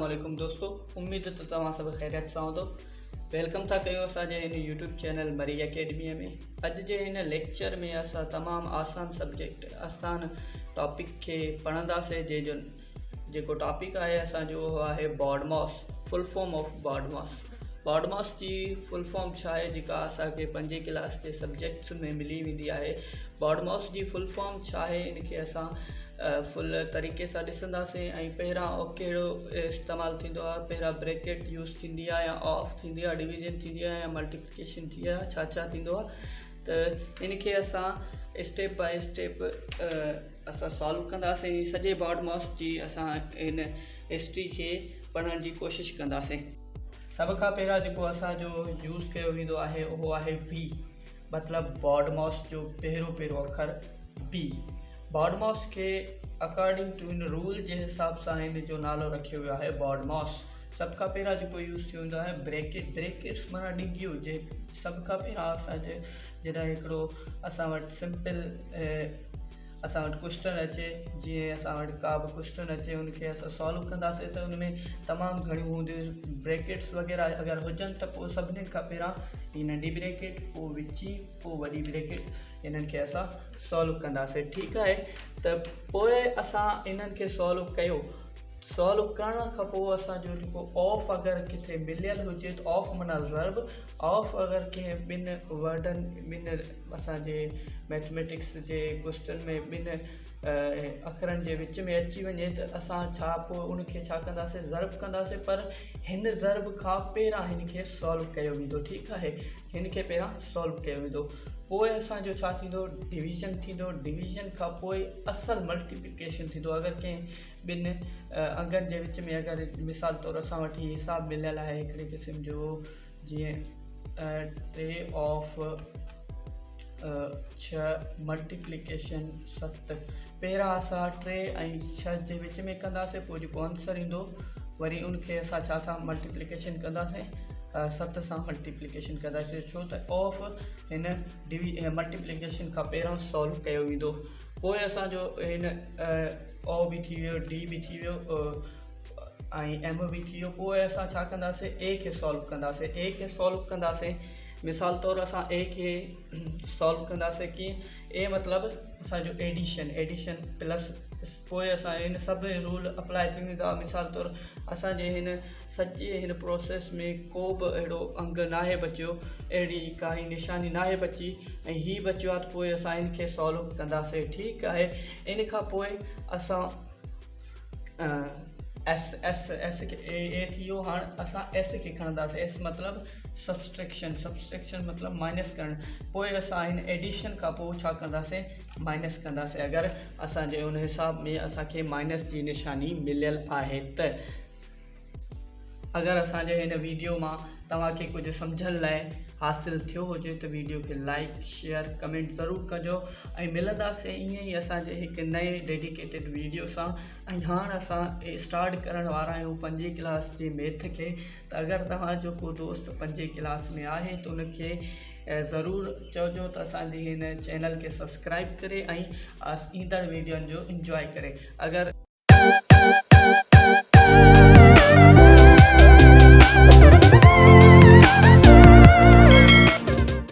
عليڪم دوستو اميد ته توهان سڀ خيريت سان هوندو welcome ٿا ڪيون اسان جي هن يوٽيوب چينل مري اڪيڊمي ۾ اڄ جي هن ليڪچر ۾ اسان تمام آسان سبجيڪٽ آسان ٽاپڪ کي پڙهنداسين جنهن جو جيڪو ٽاپڪ آهي اسان جو اهو آهي BODMAS full form of BODMAS BODMAS جي فل فارم ڇا آهي جيڪا اسان کي پنجين ڪلاس جي سبجيڪٽس ۾ ملي ويندي آهي باڊماس جي فل فارم ڇا آهي ان کي اسان فل طريقي سان ڏسنداسين ۽ پهريان ڪهڙو استعمال ٿيندو آهي پهريان بريڪيٽ يوز ٿيندي آهي يا آف ٿيندي آهي ڊويزن ٿيندي آهي يا ملٽيپليڪيشن ٿيندي آهي ڇا ڇا ٿيندو آهي ته ان کي اسان اسٽيپ باء اسٽيپ اسان سالو ڪنداسين سڄي باڊماس جي اسان هن هسٽري کي پڙهڻ جي ڪوشش ڪنداسين. سڀ کان پهريان جيڪو اسان جو يوز ڪيو ويندو آهي اهو آهي بي مطلب باڊماس جو پهريون پهريون اکر بي باڊماس کي اڪارڊنگ ٽو ان رول جي حساب سان هن جو نالو رکيو ويو آهي باڊماس سڀ کان پهريان جيڪو يوز ٿيو ويندو آهي بريڪيٽ بريڪيٽس معنيٰ ڊگهيون جي سڀ کان پهريان اسان جي جڏهن هڪڙو اسان وٽ سمپل اسان وٽ ڪوئسچن اچي جيئن اسان وٽ ڪا به ڪوئسچن اچي ان کي اسان سالو ڪنداسين ته ان ۾ تمام گهڻيون هونديون بريڪيٽس وغيره اگر هجن ته پوء سڀني کان پهريان هي ننڍي بريڪيٽ پوء وچي پوء وڏي بريڪيٽ انهن کي اسان سالو ڪنداسين ٺيڪ آهي ته پوء اسان انهن کي سالو ڪيو سالو ڪرڻ کان پوء اسان جو جيڪو آف اگر ڪٿي مليل هجي ته آف معنيٰ ضرب آف اگر ڪنهن ٻن ورڊن ٻن اسان جي ميٿميٽڪس جي ڪوئسچن ۾ ٻن اکرن جي وچ ۾ اچي وڃي ته اسان ڇا پوء ان کي ڇا ڪنداسين ضرب ڪنداسين پر هن ضرب کان پهريان هن کي سالو ڪيو ويندو ٺيڪ آهي هن کي پهريان سالو ڪيو ويندو پوء اسان جو ڇا ٿيندو ڊويزن ٿيندو ڊويزن کان پوء اصل ملٽيپليڪيشن ٿيندو اگر ڪنهن ٻن انگن جي وچ ۾ اگر مثال طور اسان وٽ هي حساب مليل آهي هڪڙي قسم جو جيئن ٽي آف ڇهه ملٽيپليڪيشن ست پهريان اسان ٽي ۽ ڇهه جي وچ ۾ ڪنداسين پوء جيڪو آنسر ايندو وري ان کي اسان ڇا سان ملٽيپليڪيشن ڪنداسين ست سان ملٽيپليڪيشن ڪنداسين ڇو ته آف هن ڊوي ملٽيپليڪيشن کان پهريان سالو ڪيو ويندو پوء اسان جو هن او به ٿي ويو ڊي به ٿي ويو ۽ ايم به ٿي ويو پوء اسان ڇا ڪنداسين اي کي سالو ڪنداسين اي کي سالو ڪنداسين مثال طور اسان اي کي سالو ڪنداسين ڪيئن اي مطلب اسانجو ايڊيشن ايڊيشن پلس پوء اسان هن سڀ رول اپلائي ٿي ويندا مثال طور اسانجي هن سڄي هن پروسيس ۾ ڪو به اهڙو انگ ناهي بچيو اهڙي ڪائي نشاني ناهي بچي ۽ هي بچيو آهي ته پوء اسان ان کي سالو ڪنداسين ٺيڪ آهي ان کان پوء اسان ايس ايس ايس کي اي اي ٿي ويو هاڻ اسان ايس کي کڻنداسين ايس مطلب سبسٽريڪشن سبسٽريڪشن مطلب مائنس ڪرڻ پوء اسان هن ايڊيشن کان پوء ڇا ڪنداسين مائنس ڪنداسين اگر اسان جي ان حساب ۾ اسان کي مائنس جي نشاني مليل آهي ته اگر اسان جي هن ويڊيو مان توهان کي ڪجهه سمجهڻ لاء حاصل ٿيو هجي ته ويڊيو کي لائيڪ شيئر ڪمينٽ ضرور ڪجو ۽ ملنداسين ائين ئي اسان جي هڪ نئين ڊيڊيڪيٽيڊ ويڊيو سان ۽ هاڻ اسان اسٽارٽ ڪرڻ وارا آهيون پنجين ڪلاس جي ميٿ کي ته اگر توهان جو ڪو دوست پنجين ڪلاس ۾ آهي ته ان کي ضرور چئجو ته اسان جي هن چينل کي سبسڪرائب ڪري ۽ ايندڙ ويڊيون جو انجواء ڪري اگر.